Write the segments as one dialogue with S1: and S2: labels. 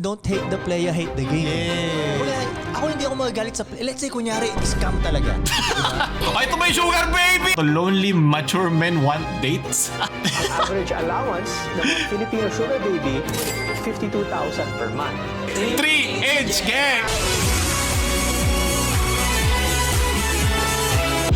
S1: don't hate the player, hate the game. Kumbaga, ako hindi ako magagalit sa let's say kunyari scam talaga.
S2: Ay, ito ba yung sugar baby? The lonely mature men want dates?
S3: Average allowance ng mga Filipino sugar baby, 52,000 per month.
S2: 3-inch gang!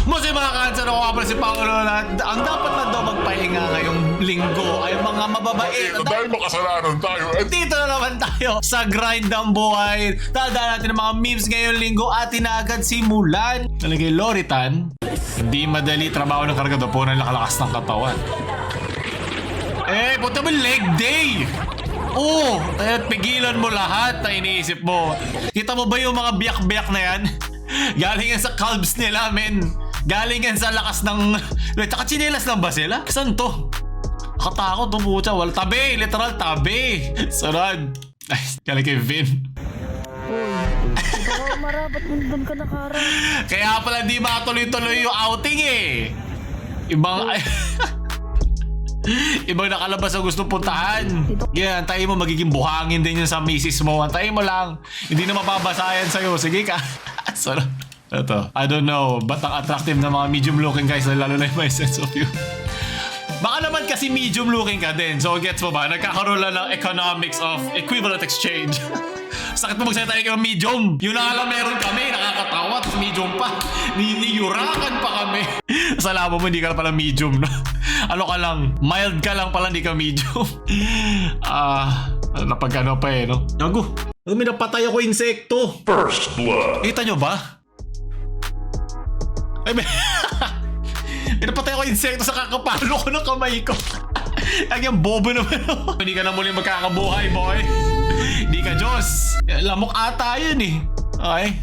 S2: Musi mga kansan, ako nga pala si Paolo na ang dapat na daw magpahinga ngayong linggo ay mga mababait.
S4: Dahil makasalanan tayo.
S2: Dito na naman tayo sa grind ng buhay. Tadaan natin ang mga memes ngayong linggo at agad simulan. Nalagay Loritan, hindi madali trabaho ng kargado po ng nakalakas ng katawan. Puta mo leg day! Oo, pigilan mo lahat na iniisip mo. Kita mo ba yung mga biyak-biyak na yan? Galing yan sa calves nila, men. Galing yan sa lakas ng... Tsaka chinelas lang ba sila? Saan to? Katakot to pucha. Wala tabi. Literal tabi. Sunod. Ay, galing kay Vin.
S5: Baka marapat doon ka nakarap.
S2: Kaya pala di matuloy-tuloy yung outing eh. Ibang... Ibang nakalabas ang gusto puntahan. Yeah, antayin mo magiging buhangin din yun sa misis mo. Antayin mo lang. Hindi na mababasayan sa'yo. Sige ka. Sarap. Ito. I don't know. Ba't ang attractive na mga medium looking guys lalo na yung my sense of you? Baka naman kasi medium looking ka din. So gets mo ba? Nagkakaroon lang ng economics of equivalent exchange. Sakit mo magsalita tayo ng medium. Yun na lang meron kami. Nakakatawa. Tapos medium pa. Niyurakan pa kami. Salamat mo hindi ka pala medium. No? Ano ka lang? Mild ka lang pala hindi ka medium. Napagkano pa eh no? Gago. May napatay ako insekto.
S4: First blood.
S2: Kita nyo ba? Ay, may napatay ako insekto sa kakapalo ko ng kamay ko. Ay, yung bobo naman. Hindi ka na muli magkakabuhay, boy. Hindi ka Diyos. Lamok ata yun eh. Okay.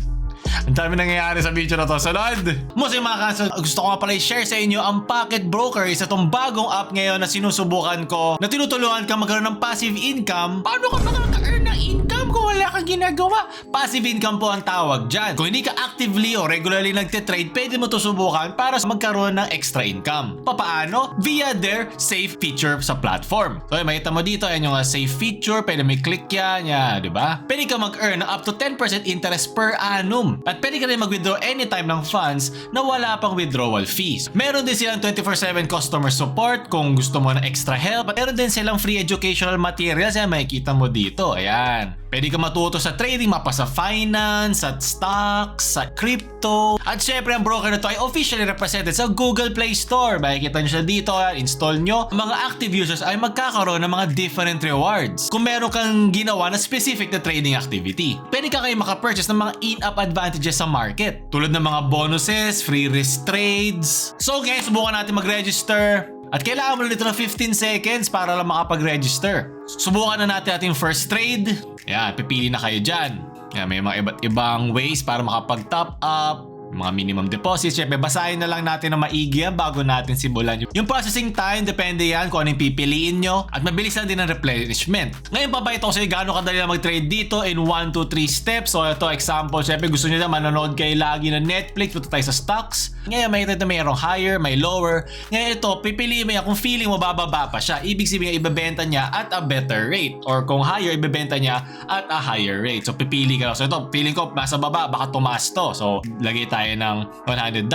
S2: Ang dami nangyayari sa video na to. Sunod! Musi mga kaso, gusto ko nga pala i-share sa inyo ang Pocket Broker. Isa tong bagong app ngayon na sinusubukan ko na tinutulungan ka magkaroon ng passive income. Paano ka makaka-earn ng income kung wala kang ginagawa? Passive income po ang tawag dyan. Kung hindi ka actively o regularly nagtitrade, pwede mo to subukan para magkaroon ng extra income. Papaano? Via their safe feature sa platform. So makita mo dito, yan yung safe feature. Pwede may click yan, diba? Pwede ka mag-earn ng up to 10% interest per annum. At pwede ka rin mag-withdraw anytime ng funds na wala pang withdrawal fees. Meron din silang 24/7 customer support kung gusto mo ng extra help. At meron din silang free educational materials. Yan, makikita mo dito. Ayan. Pwede ka matuto sa trading, mapa sa finance, sa stocks, sa crypto. At syempre, ang broker na to ay officially represented sa Google Play Store. Makikita nyo siya dito, install nyo. Ang mga active users ay magkakaroon ng mga different rewards kung meron kang ginawa na specific na trading activity. Pwede ka kayo makapurchase ng mga in-app advantages sa market. Tulad ng mga bonuses, free risk trades. So guys, subukan natin mag-register. At kailangan mo nito ng 15 seconds para lang makapag-register. Subukan na natin ating first trade. Ayan, pipili na kayo dyan. Ayan, may mga iba't ibang ways para makapag-top up. Mga minimum deposits. Siyempre, basahin na lang natin ng maigi bago natin simulan. Yung processing time, depende yan kung anong pipiliin nyo. At mabilis lang din ang replenishment. Ngayon, papayito ko sa'yo gaano kadali na mag-trade dito in 1, 2, 3 steps. So, ito example. Siyempre, gusto nyo na manonood kayo lagi ng Netflix. Punta tayo sa stocks. Ngayon, may ito mayroong higher, may lower. Ngayon, ito, pipiliin mo yan kung feeling mo bababa pa siya. Ibig sabihin, ibebenta niya at a better rate. Or kung higher, ibebenta niya at a higher rate. So, pipili ka. So, ito, feeling ko, nasa baba, baka tumaas to. So, lagay tayo ng $100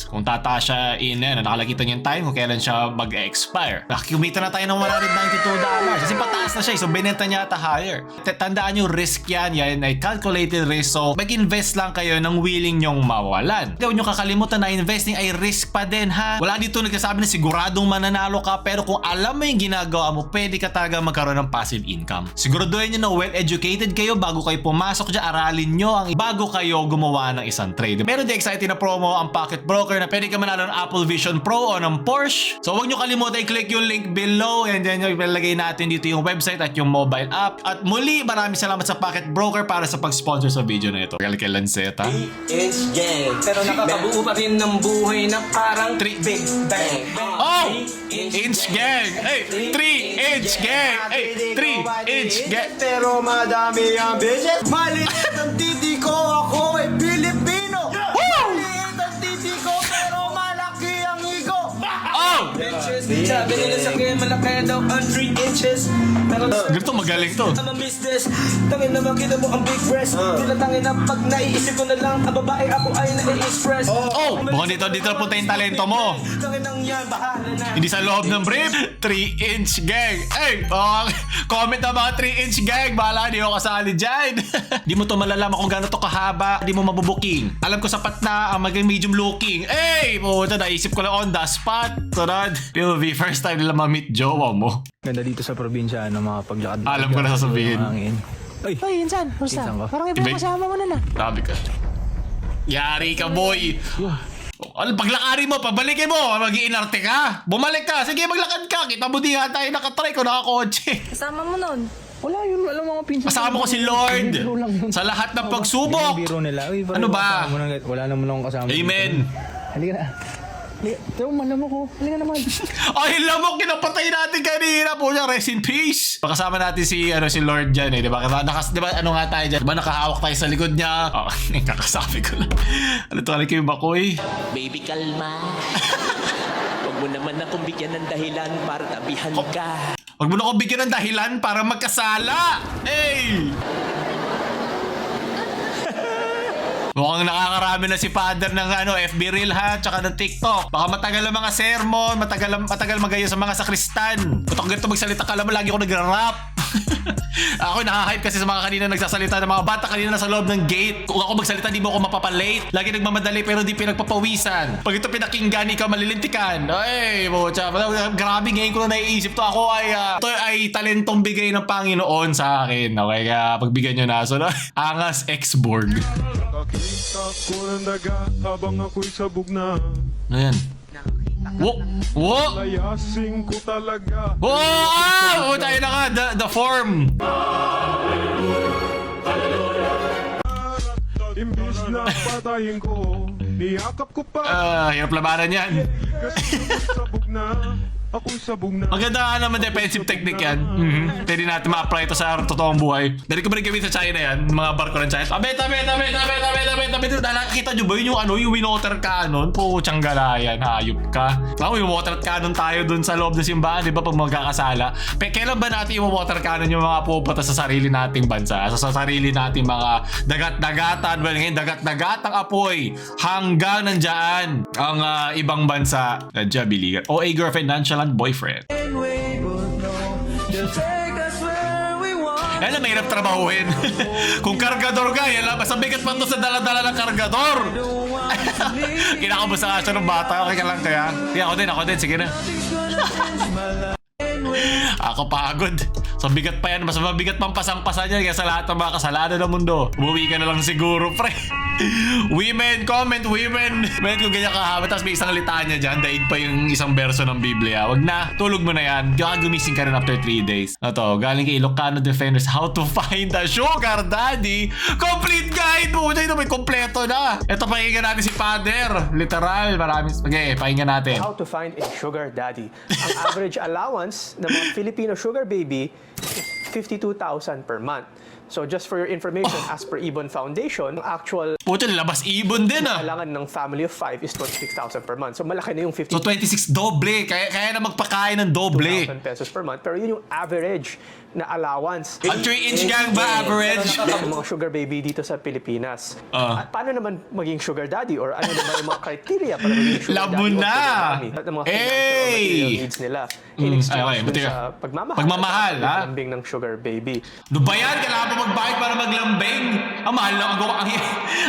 S2: kung tataas siya nakalagita niyo yung time kung kailan siya mag-expire. Kumita na tayo ng $192 kasi pataas na siya, so binenta niya at higher. Tandaan nyo, risk yan ay calculated risk, so mag-invest lang kayo ng willing nyong mawalan. Huwag nyo kakalimutan na investing ay risk pa din ha. Wala dito nagsasabi na siguradong mananalo ka, pero kung alam mo yung ginagawa mo, pwede ka talaga magkaroon ng passive income. Siguraduhin nyo na well-educated kayo bago kayo pumasok dyan, aralin nyo bago kayo gumawa ng isang trade. Meron din exciting na promo ang Pocket Broker na pwede ka manalo ng Apple Vision Pro o ng Porsche. So huwag nyo kalimutan i-click yung link below and then ilalagay natin dito yung website at yung mobile app. At muli, maraming salamat sa Pocket Broker para sa pag-sponsor sa video na ito. Kay Lanceta.
S6: It's gang. Pero nakakabuo pa rin ng buhay na parang 3 Big Bang.
S2: Oh! Inch Gang! Hey! 3-inch Gang! Hey! 3-inch Gang!
S6: Pero madami ang bitches. Maliit ang titi ko, ako ay Pilipino. Maliit ang titi ko, pero malaki ang ego.
S2: Oh!
S6: Bitches, Sabi nila sa akin, malaki daw ang 3 inches. Pero
S2: Ganito magaling to.
S6: I'm a business. Tangin na makita mo ang big breast. Tangin na pag naiisip ko na lang, ang babae ako ay nai-express.
S2: Oh, mukhang dito na punta yung talento mo.
S6: Tangin nang yan, bahala na.
S2: Hindi sa loob ng brief. 3-inch gang. Hey, comment na mga 3-inch gang. Bahala, di ako kasali dyan. Di mo to malalaman kung gano'n to kahaba. Di mo mabubuking. Alam ko sapat na ang maging medium looking. Hey, puta, naisip ko lang on the spot. Sunod. POV, first time nila ma-meet jowa mo.
S3: Ganda dito sa probinsya, mga paglakad.
S2: Alam ko na sasabihin.
S3: Hangin. Ay,
S5: Ay, Insan, basta.
S3: Insan ko.
S5: Parang iba
S2: Iba-
S5: yung kasama mo na.
S2: Sabi ka. Yari ka, boy. Ano, paglakari mo, pabalikin mo. Mag-iinarte ka. Bumalik ka. Sige, maglakad ka. Kita mo di nga tayo nakatry ko nakakotse.
S5: Kasama mo nun.
S3: wala yun, alam mga pinsan.
S2: Kasama ko si Lord.
S3: Biro lang yun.
S2: Sa lahat ng pagsubok.
S3: Biro nila. Uy,
S2: Ano ba?
S3: Wala naman akong kasama.
S2: Amen.
S3: Halika na. Pero malamok ko. Halika naman.
S2: Ay, lamok, kinapatay natin kanina po siya. Rest in peace. Pakasama natin si Lord dyan eh. Diba? Diba ano nga tayo dyan? Diba nakahawak tayo sa likod niya? Oh, kakasabi ko lang. Ano to, alam kayo bakoy?
S7: Baby, kalma. Huwag mo naman akong bigyan ng dahilan para tabihan ka.
S2: Huwag mo na akong bigyan ng dahilan para magkasala. Hey! Mukhang nakakarami na si Father ng FB Reel ha, tsaka ng TikTok. Baka matagal ang mga sermon, matagal magaya sa mga sakristan. Kung ganito magsalita ka, alam mo, lagi ako nag-rap. Ako nakahype kasi sa mga kanina nagsasalita ng mga bata kanina nasa loob ng gate. Kung ako magsalita, di mo ako mapapalate. Lagi nagmamadali pero di pinagpapawisan. Pag ito pinakinggan, ikaw malilintikan. Ay, bocha. Grabe, ngayon ko na naiisip to. Ako ito ay talentong bigay ng Panginoon sa akin. Okay, kaya pagbigyan nyo na. So, Angas X-Borg.
S8: Nakita ko ng daga habang ako'y sabog na.
S2: Ayan. Wo! Wo!
S8: Layasin ko talaga.
S2: Wo! Ah! Tayo na nga. The form.
S8: Imbis na patayin ko, niyakap ko pa.
S2: Hirap labanan yan.
S8: Kasi sabog na, ako'y sabog na.
S2: Maganda nga naman defensive technique yan. Pwede natin ma-apply ito sa totoong buhay. Dali ko ba rin gawin sa China yan? Mga barko ng China. Tabi. Nakakita nyo ba yun yung winoter cannon? Puchang galayan, hayop ka. Ako yung water cannon tayo dun sa loob ng simbahan, di ba? Pag magkakasala. Kailan ba natin yung water cannon yung mga pupunta sa sarili nating bansa? Sa sarili nating mga dagat-dagatan. Well, ngayon, dagat-dagatang apoy. Hanggang nandyan ang ibang bansa. Nandiyan, biligan. OA girlfriend, nonchalant boyfriend. Alam, mahirap trabahuin. Kung kargador ka, yan lang. Basta bigat pa to sa dala-dala ng kargador. Kinakamusta ka siya ng bata. Okay ka lang kaya? Ako din. Sige na. Ako pagod. So bigat pa yan. Mas mabigat pang pasang-pasa niya kaya sa lahat ng mga kasalanan ng mundo. Umuwi ka na lang siguro, pre. Women, comment, women. Kung ganyan kahaba, tapos may isang litanya dyan, daig pa yung isang verso ng Biblia. Wag na, tulog mo na yan. Kaya gumising ka rin after 3 days. Ito, galing kay Ilocano Defenders, how to find a sugar daddy. Complete guide mo. Ito may kompleto na. Ito, pakinggan natin si Father. Literal, maraming. Okay, pakinggan natin.
S3: How to find a sugar daddy. Ang average allowance ng mga Filipino sugar baby is 52,000 per month. So just for your information, as per Ibon Foundation, ang actual
S2: Puto, labas ibon din
S3: kailangan ng family of 5 is 26,000 per month. So malaki na yung
S2: So 26 doble. Kaya na magpakain ng doble.
S3: 52,000 pesos per month. Pero yun yung average na allowance.
S2: Ang 3-inch gang ba average?
S3: Ang mga sugar baby dito sa Pilipinas. At paano naman maging sugar daddy? Or ano naman yung mga criteria para maging sugar
S2: Labo
S3: daddy?
S2: na!
S3: At ng mga financial or material needs nila. In exchange dun
S2: buti ka.
S3: sa pagmamahal.
S2: Pagmamahal, ha?
S3: Lambing ng sugar baby.
S2: Ano ba yan? Kailangan pa magbayad para maglambing? Ang mahal lang.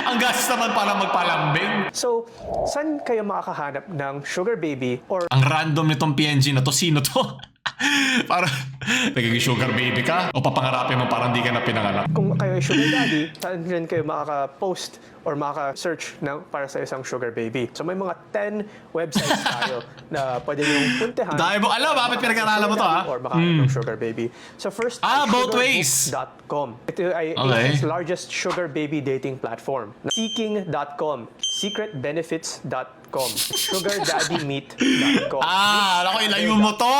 S2: Ang gastos naman para magpalambing.
S3: So, saan kayo makakahanap ng sugar baby or
S2: Ang random nitong PNG na to. Sino to? Para nagiging sugar baby ka? O papangarapin mo parang di ka na pinanganak?
S3: kung kayo ay sugar daddy, saan rin kayo makaka-post or makaka-search para sa isang sugar baby. So may mga 10 websites tayo na pwede niyong puntahan.
S2: Dahil mo alam, bakit pinag-aralan mo to, ha?
S3: Or makahanap ng sugar baby. So first,
S2: Both ways.
S3: SugarBooks.com. Ito ay
S2: Okay.
S3: Asia's largest sugar baby dating platform. Seeking.com, secretbenefits.com, sugardaddymeet.com.
S2: Ako, ilayo mo to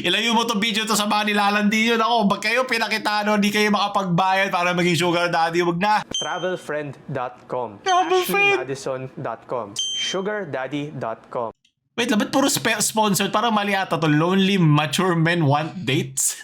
S2: ilayo mo to video to sa mga nilalandi yun. Ako, pag kayo pinakita, di kayo makapagbayad para maging sugar daddy, wag na.
S3: Travelfriend.com,
S2: Travelfriend.
S3: AshleyMadison.com, sugardaddy.com.
S2: Wait lang, ba't puro sponsored? Parang mali ata to. Lonely mature men want dates?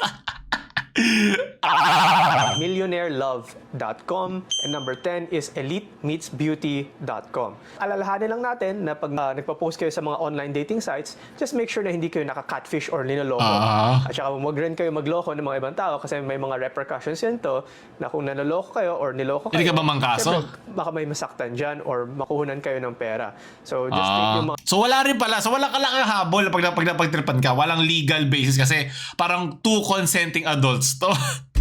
S3: millionairelove.com, and number 10 is elitemeetsbeauty.com. Alalahanin lang natin na pag nagpa-post kayo sa mga online dating sites, just make sure na hindi kayo naka-catfish or nilaloko. At saka huwag rin kayo magloko ng mga ibang tao kasi may mga repercussions yan to na kung nanaloko kayo or niloko kayo.
S2: Hindi ka ba mangkaso?
S3: Siyempre, baka may masaktan dyan or makuhunan kayo ng pera. So just take yung mga
S2: So wala rin pala. So wala ka lang habol pag napagtripan ka. Walang legal basis kasi parang two consenting adults to.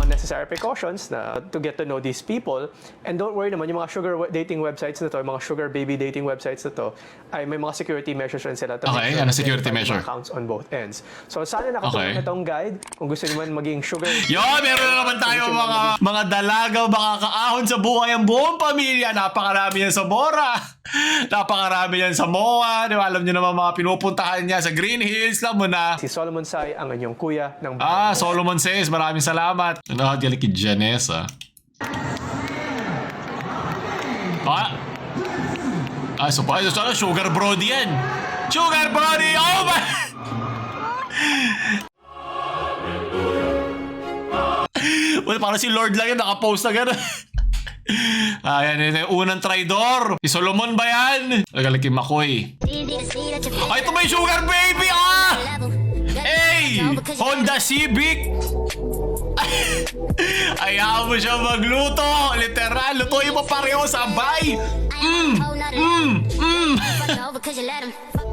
S3: unnecessary precautions na to get to know these people. And don't worry naman, yung mga sugar dating websites na to, yung mga sugar baby dating websites na to, ay may mga security measures rin sila to
S2: Okay,
S3: make sure
S2: ano
S3: na
S2: security
S3: verify
S2: measure?
S3: yung accounts on both ends. So sana nakatulong
S2: Okay.
S3: itong guide kung gusto niyo man maging sugar.
S2: Yo, meron na naman tayo mga dalaga, makakaahon sa buhay ang buong pamilya. Napakarami yan sa Bora. Napakarami yan sa MOA. Di ba? Alam niyo naman mga pinupuntahan niya sa Green Hills. Alam mo na.
S3: Si Solomon Sai ang inyong kuya ng
S2: Solomon says, maraming salamat. Nakagaling kay Janessa. So Sugar Brody yan. Sugar Brody! Oh my! Well, parang si Lord lang yan, nakapost na gano'n. Ayan, ito yung unang traidor. Si Solomon ba yan? Nagaling kay Makoy. Ay, ito ba yung Sugar Baby? Hey! Honda Civic! Ayaw mo siya magluto. Literal, lutuin mo pareho sabay.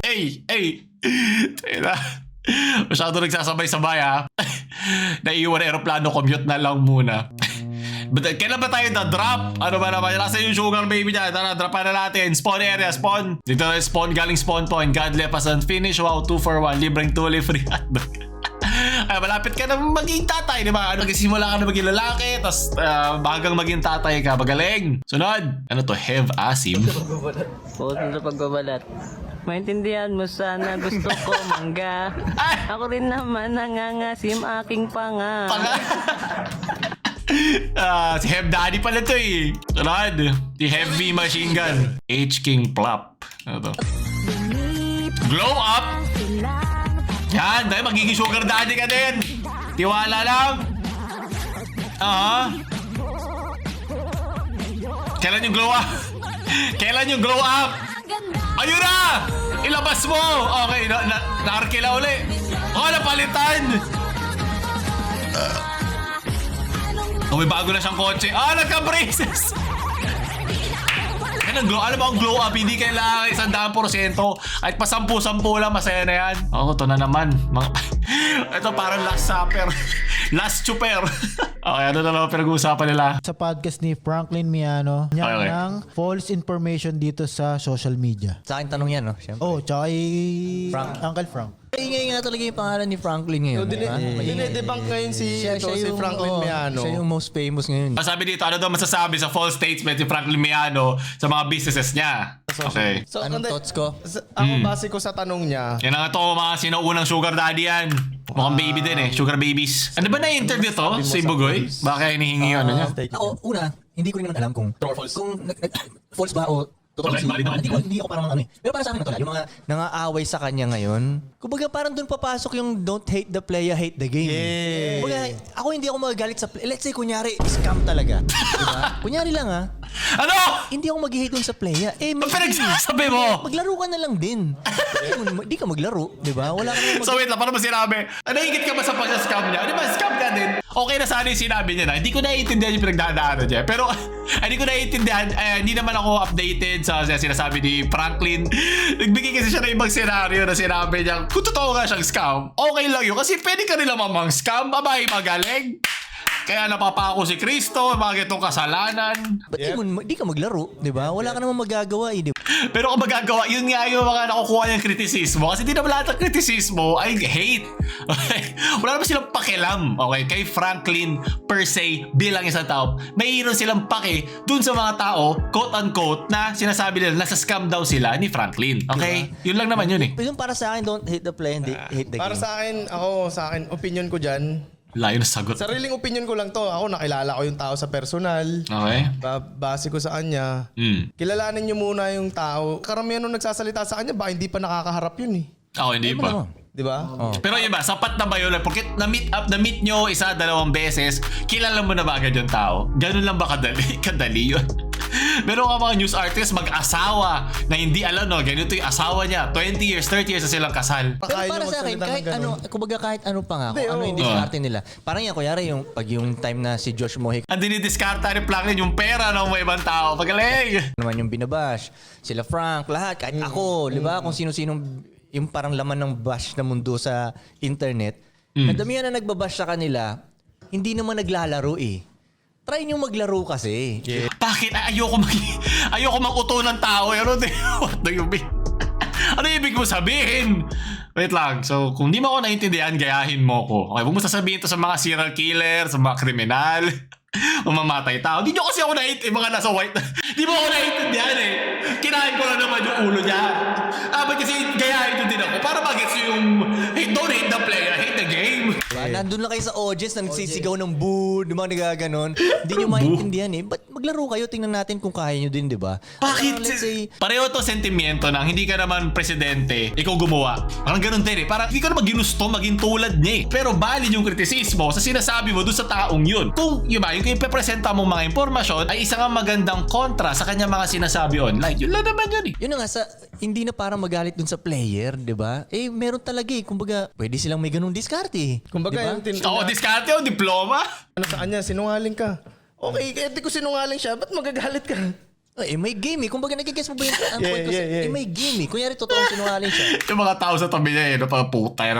S2: Hey! Teka. Masyado nagsasabay-sabay ha. Naiiwan aeroplano, commute na lang muna. But kailan ba tayo na-drop? Ano ba naman? Nasa yung Sugar Baby dyan. Tara, dropan na natin. Spawn area, spawn. Dito na spawn, galing spawn point. God left us unfinished. Wow, 2 for 1. Libreng tuli, free hotdog. Ay, malapit ka na maging tatay, di ba? Nagsimula ka na maging lalaki, tapos bagang maging tatay ka. Magaling. Sunod. Ano to? Have asim?
S9: Huwag na pagbabalat. Maintindihan mo sana, gusto ko mangga. Ako rin naman nangangasim aking panga.
S2: Si Have Daddy pala to eh. Sunod. Si Heavy Machine Gun. H-King Plop. Ano to? Glow Up. Yan, dahil magiging Sugar Daddy ka din. Tiwala lang. Kailan yung glow up? Kailan yung glow up? Ayun na! Ilabas mo! Okay, na-arkila uli. Napalitan! May bago na siyang kotse. Nagka-braces! Ano ba ang glow up? Hindi kailangan 100%. Kahit pa 10% lang, masaya na yan. Ito na naman. Ito parang last supper. Last chuper. Okay, ano na naman pinag-uusapan nila?
S10: Sa podcast ni Franklin Miano, niya
S2: Okay.
S10: ng false information dito sa social media.
S1: Sa akin tanong yan, no? Siyempre.
S10: Tsaka Uncle Frank.
S1: Ingay nga talaga yung pangalan ni Franklin ngayon.
S11: Dinedebunk ngayon si Franklin Miano.
S1: Siya yung most famous ngayon.
S2: Sabi dito, ano daw masasabi sa false statement ni Franklin Miano sa mga businesses niya? Okay.
S11: So,
S1: Anong thoughts ko?
S11: Ako base ko sa tanong niya.
S2: Yan ang ito, mga sinaunang sugar daddy yan. Mukhang baby din eh, sugar babies. Ano ba na-interview to? Si Bugoy? Baka hinihingi ano niya?
S1: Ako, una, hindi ko rin naman alam kung true or false. Kung false ba o totoo. Hindi ako parang ano eh. Pero para sa akin ito yung mga nangaaway sa kanya ngayon. Kumbaga parang doon papasok yung don't hate the player, hate the game. Kumbaga, ako hindi ako magagalit sa play. Let's say, kunyari, scam talaga. Diba? Kunyari lang ha.
S2: Ano?
S1: Hindi ako mag-hate dun sa playa.
S2: Ano pinagsasabi mo?
S1: Maglaro ka na lang din. Hindi ka maglaro, di ba? Wala ka naman
S2: So wait lang, paano ba sinabi? Nahigit ka ba sa pag-scam niya? Di ba, scam ka din? Okay na sana yung sinabi niya na. Hindi ko naiintindihan yung pinagdadaanan niya. Pero, hindi ko naiintindihan. Hindi naman ako updated sa sinasabi ni Franklin. Nagbigay kasi siya ng ibang senaryo na sinabi niya, kung totoo nga siyang scam, okay lang yun. Kasi pwede ka rin naman mang scam. Abay, magaling. Kaya napapako si Kristo, bakit itong kasalanan?
S1: Ba't di ka maglaro, di ba? Wala ka namang magagawa eh, di ba?
S2: Pero kung magagawa, yun nga yung mga nakukuha yung kritisismo. Kasi di naman lahat ng kritisismo ay hate. Okay? Wala naman silang pakialam. Okay? Kay Franklin per se, bilang isang tao, mayroon silang pake dun sa mga tao, quote-unquote, na sinasabi nila nasa scam daw sila ni Franklin. Okay? Yun lang naman yun eh.
S1: Yung para sa akin, don't hate the play and hate the
S11: Para
S1: game.
S11: sa akin, opinion ko dyan,
S2: Layo na sagot.
S11: Sariling opinion ko lang to. Ako nakilala ko yung tao sa personal.
S2: Okay.
S11: Base ko sa kanya. Kilalanin nyo muna yung tao. Karamihan nung nagsasalita sa kanya, baka hindi pa nakakaharap yun eh.
S2: Ako, hindi pa.
S11: Di ba?
S2: Pero yun ba, sapat na ba yun? Porque na-meet nyo isa, dalawang beses, kilala mo na ba agad yung tao? Ganun lang ba kadali? Kadali yun. Meron ka mga news artists mag-asawa na hindi alam, no, ganito yung asawa niya. 20 years, 30 years na silang kasal.
S1: Pero para sa akin, kahit ano, kumbaga kahit ano pa nga, kung ano yung diskarte nila. Parang yan, kunyari yung, pag yung time na si Josh Mojica
S2: Ang dinidiskarta ni Franklin yung pera ng mga ibang tao. Pagaling!
S1: naman yung binabash, sila Frank, lahat, kahit ako, di ba? Kung sino-sinong yung parang laman ng bash na mundo sa internet, nadamihan na nagbabash sa kanila, hindi naman naglalaro eh. Try nyo maglaro kasi.
S2: Bakit? Ayoko mag-uto ng tao. What do you mean? Ano ibig mo sabihin? Wait lang. So, kung di mo ako naintindihan, gayahin mo ko. Okay, huwag mo sasabihin to sa mga serial killer, sa mga kriminal, mamamatay tao. Di nyo kasi ako naintindihan, mga nasa white. Di mo ako naintindihan eh. Kinain ko lang naman yung ulo niya. Ba't kasi gayahin ko din ako para mag-gets yung hey, don't hate the player, hate the game.
S1: Diba? Nandun lang kayo sa audience na nagsisigaw ng boo, di ba nagaganon. Hindi nyo maintindihan eh. Ba't maglaro kayo? Tingnan natin kung kaya nyo din, di ba?
S2: Bakit?
S1: Let's say,
S2: Pareho to sentimiento ng hindi ka naman presidente, ikaw gumawa. Parang ganun din eh. Parang hindi ka naman ginusto maging tulad niya eh. Pero valid yung kritisismo sa sinasabi mo doon sa taong yun. Kung yun ba, yung ipepresenta mong mga impormasyon ay isang magandang kontra sa kanya mga sinasabi online. Yun lang naman yun eh.
S1: yun na nga, hindi na parang magalit dun sa player, di ba? Eh, meron talaga eh. Kumbaga, pwede silang may ganung diskarte eh.
S11: Kumbaga
S1: Diba?
S11: yung
S2: Oo, diskarte o diploma.
S11: ano sa kanya, sinungaling ka. Okay, eh di ko sinungaling siya, ba't magagalit ka?
S1: Eh, may game eh. Kumbaga, nagigess mo ba yung ang point ko?
S11: yeah.
S1: Eh, may game eh. Kunyari, totoong sinungaling siya.
S2: Yung mga tao sa tabi niya eh, no, pang puta yun.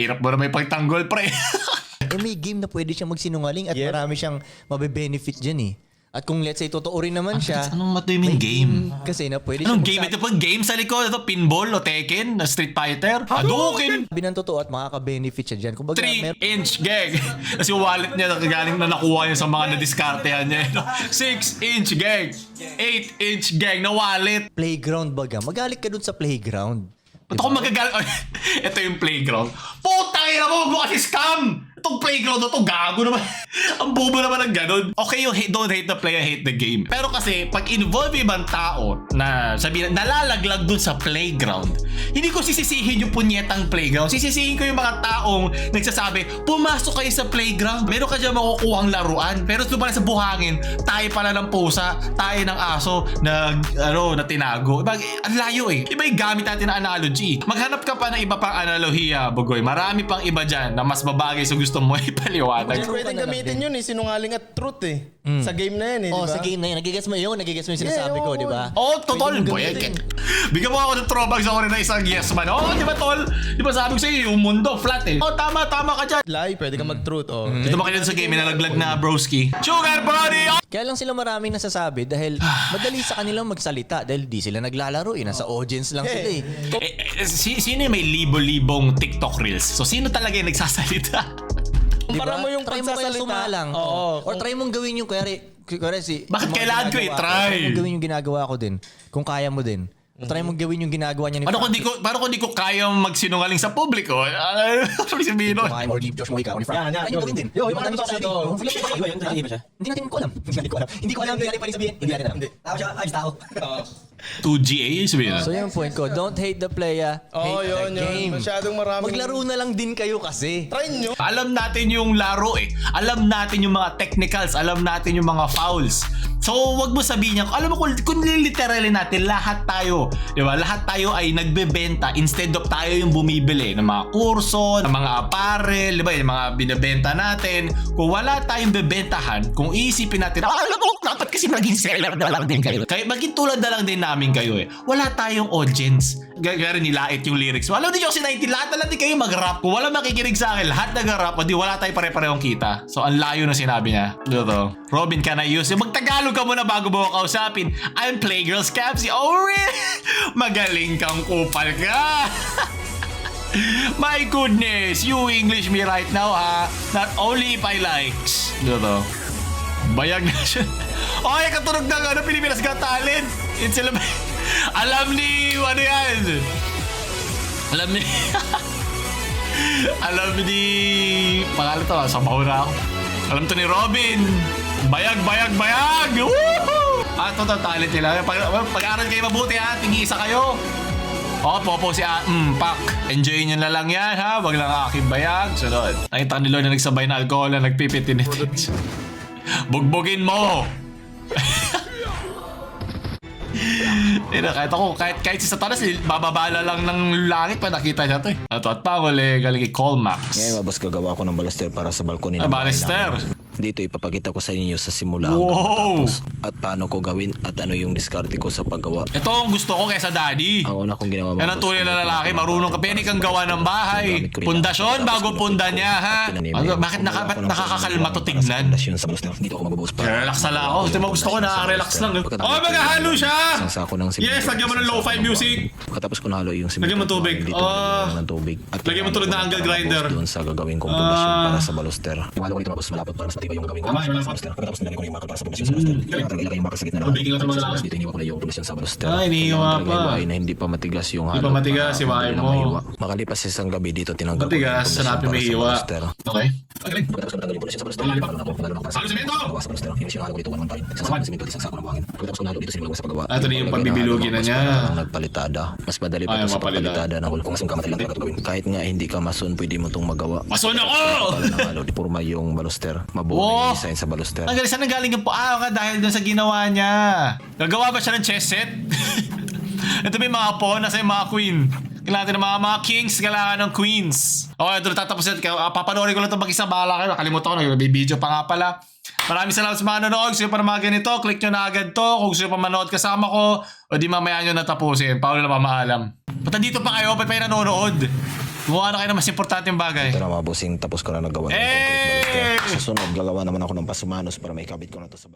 S2: Hirap mo na may pagtanggol, pre.
S1: Eh, may game na pwede siyang magsinungaling at marami siyang mabe-benefit dyan eh. At kung let's say, totoo rin naman siya.
S2: Anong matuiming game?
S1: Kasi na pwede
S2: Anong
S1: siyang
S2: game? Ito pang game sa likod? Ito, pinball o Tekken? Na Street Fighter? Hadouken!
S1: Sabi ng totoo at makaka-benefit siya dyan. Kumbaga,
S2: 3-inch gag. Kasi yung wallet niya galing na nakuha niya sa mga nadiskartehan niya. 6-inch gag. 8-inch gag na wallet.
S1: playground baga. Magalit ka dun sa playground.
S2: Ba't ako magagalit? Ito yung playground. Putang ina mo! Huwag mo kasi scam! Itong playground na to, gago naman. Ang bobo naman ng ganun. Okay yung don't hate the player, hate the game. Pero kasi, pag involve ibang tao na sabihin, nalalaglag dun sa playground, hindi ko sisisihin yung punyetang playground. Sisisihin ko yung mga taong nagsasabi, pumasok kayo sa playground. Meron ka dyan makukuhang laruan. Pero ito pala sa buhangin, tayo pala ng pusa, tayo ng aso na tinago. Ang layo eh. Iba yung gamit natin na analogy. Maghanap ka pa ng iba pang analohiya, Bogoy. Marami pang iba dyan na mas babagay sa gusto mo ipaliwanag.
S11: Pwedeng gamitin yun eh, sinungaling at truth eh. Sa game na yan eh,
S1: Oh,
S11: di ba?
S1: sa game na yun. Nagigets mo yung sinasabi ko, di ba?
S2: Oo, totoo.
S1: Pwede mo
S2: Boy,
S1: gamitin.
S2: bigyan mo ako ng throwbacks ako rin na isang yes man. Oo, di ba tol? Di ba sabi ko sa'yo, yung mundo flat eh. Oh, tama ka dyan.
S11: Lie, pwede ka mag-truth. Oh.
S2: Dito makinig sa game, nalaglag na broski. Sugar body!
S1: Kaya lang sila maraming nasasabi dahil madali sa kanilang magsalita dahil di sila naglalaro eh. Nasa audience lang sila eh.
S2: Sino yung may libo-libong TikTok reels? So, sino talaga yung nagsasalita?
S11: Kumpara mo yung
S1: Try mo kaya
S11: pagsasalita.
S1: sumalang.
S11: Oo.
S1: Or try mong gawin yung kunyari si...
S2: Bakit
S1: yung mga
S2: kailangan ko
S1: ginagawa
S2: i-try?
S1: Try mong gawin yung ginagawa ko din. Kung kaya mo din. Try mong gawin yung ginagawa niya ni
S2: Paano kung di ko kaya magsinungaling sa publiko? Sabi sabihin nun.
S1: Kumain mo, Josh Mojica, ni Frank. Try nyo gawin din. Yung mga nandito sa atin. Hindi natin ko alam. Hindi ko alam. Hindi natin pwede sabihin. Hindi natin alam. Tao siya. Ayos tao.
S2: 2GA sabihin nun.
S1: So yung point ko, don't hate the player,
S11: Oo,
S1: hate the
S11: yun.
S1: game.
S11: Masyadong maraming...
S1: Maglaro na lang din kayo kasi.
S11: Try nyo.
S2: Alam natin yung laro eh. Alam natin yung mga technicals. Alam natin yung mga fouls. So, wag mo sabihin niya, alam mo kung literally natin, lahat tayo, di ba? Lahat tayo ay nagbebenta instead of tayo yung bumibili ng mga kurso, ng mga apparel, di ba? Yung mga binibenta natin. Kung wala tayong bebentahan, kung iisipin natin, alam mo, dapat kasi maging seller na lang din kayo. Kaya maging tulad na lang din namin kayo eh. Wala tayong audience. Gagawin nilait yung lyrics. Alam niyo kasi 90, lahat na lang din kayo mag-rap. Kung wala makikinig sa akin, lahat nag-rap, o di wala tayo pare-parehong kita. So, ang layo na sinabi niya. Dito. Robin, can I use it? Mag-Tagalog ka muna bago mo kausapin. I'm Playgirls Capsy. Oh, really? Magaling kang kupal ka. My goodness, you English me right now, ha? Not only if I likes. Dito. Bayag na siya. Okay, katunog ng Pilipinas Got Talent. It's alam ni, ano yan? Alam ni, Alam ni... Pangalan to, sabaw na ako. Alam to ni Robin. Bayag, bayag, bayag! Woohoo! Ito talent nila. Pag-aral kayo mabuti ha, tingin-isa kayo. Popo si Pak. Enjoy nyo na lang yan ha. Wag lang aking bayag. Sunod. Nakita ni Lord na nagsabay na alcohol na nagpipitinit. Bugbugin mo! kahit si Satanas, bababala lang ng langit pa nakita niya to eh. At panguli, galing kay Colmax.
S12: Ngayon, mabos gagawa ko ng baluster para sa balkon ni
S2: Baluster?
S12: Dito ipapakita ko sa inyo sa simula hanggang matapos at paano ko gawin at ano yung diskarte ko sa paggawa.
S2: Ito ang gusto ko kaysa daddy.
S12: Ang una kong ginawa,
S2: Yan ang tunay na lalaki, marunong ka. Pwede kang gawa ng bahay. Pundasyon bago punda niya, ha? Bakit nakakakalma to tignan?
S12: Dito ako magbubuhos para
S2: Relax na lang ako. Ito mo gusto ko, relax lang. Oh, maghahalo siya!
S12: isang sako ng simula.
S2: Yes, lagyan mo ng lo-fi music.
S12: Pagkatapos ko nahalo yung simula.
S2: Lagyan mo tubig.
S12: Dito ng tubig. At
S2: Lagyan mo tulad na angle grinder.
S12: doon sa gagawin kong pundasyon para sa baluster. Iwalo ko dito mabos malapot para sa matibay yung gagawin ko. Pagkatapos nilagay ko na yung makal para sa pundasyon sa baluster. Ilagay yung makal sa gitna ng dito iniwa ko na yung pundasyon sa baluster.
S2: Iniwa pa.
S12: Ay na hindi pa matigas yung halo.
S2: Hindi pa matigas, iwain mo.
S12: Makalipas isang gabi dito tinanggal ko
S2: Matigas,
S12: yung pundasyon
S2: hanapin mo
S12: para sa
S2: hiwa.
S12: baluster.
S2: Okay.
S12: Pagkatapos ko natanggal yung pundasyon sa baluster. Halo semento! Sa baluster. Inis yung halo ko dito 1 pa rin. Isang sako ng semento at isang sako ng buhangin. Pagkatapos ko nahalo dito simula ko sa paggawa.
S2: Ito na yung pagbibilugin na niya.
S12: Nagpalitada. Mas madali pa sa pagpalitada ng hulog. Kung masun ka madali lang talaga gawin. Kahit nga hindi ka masun, pwede mo itong magawa.
S2: Masun ako!
S12: Halo, di purma yung baluster. Mabuo na yung design sa baluster.
S2: Ang galing, saan nanggaling yung paa ka dahil doon sa ginawa niya? Gagawa ba siya ng chess set? Ito ba yung mga pawn? Nasa yung mga queen? Kailangan ng mga kings, kailangan ng queens. Okay, ito tatapos yun. Papanoorin ko lang ito mag-isa. Bahala kayo. Nakalimutan ko. Nag-video pa nga pala. Maraming salamat sa mga nanonood. Gusto nyo pa na mga ganito, click nyo na agad to. Kung gusto nyo pa manood kasama ko, o di mamaya nyo natapusin. Paolo na mamaalam. Ba't nandito pa kayo? Ba't pa yung nanonood? Gumawa na kayo ng mas importanteng bagay.
S12: Ito na mga bossing. Tapos ko na nagawa ng concrete baluster. Sa sunod, gagawa naman ako ng pasumanos para may kabit ko na to sa baluster.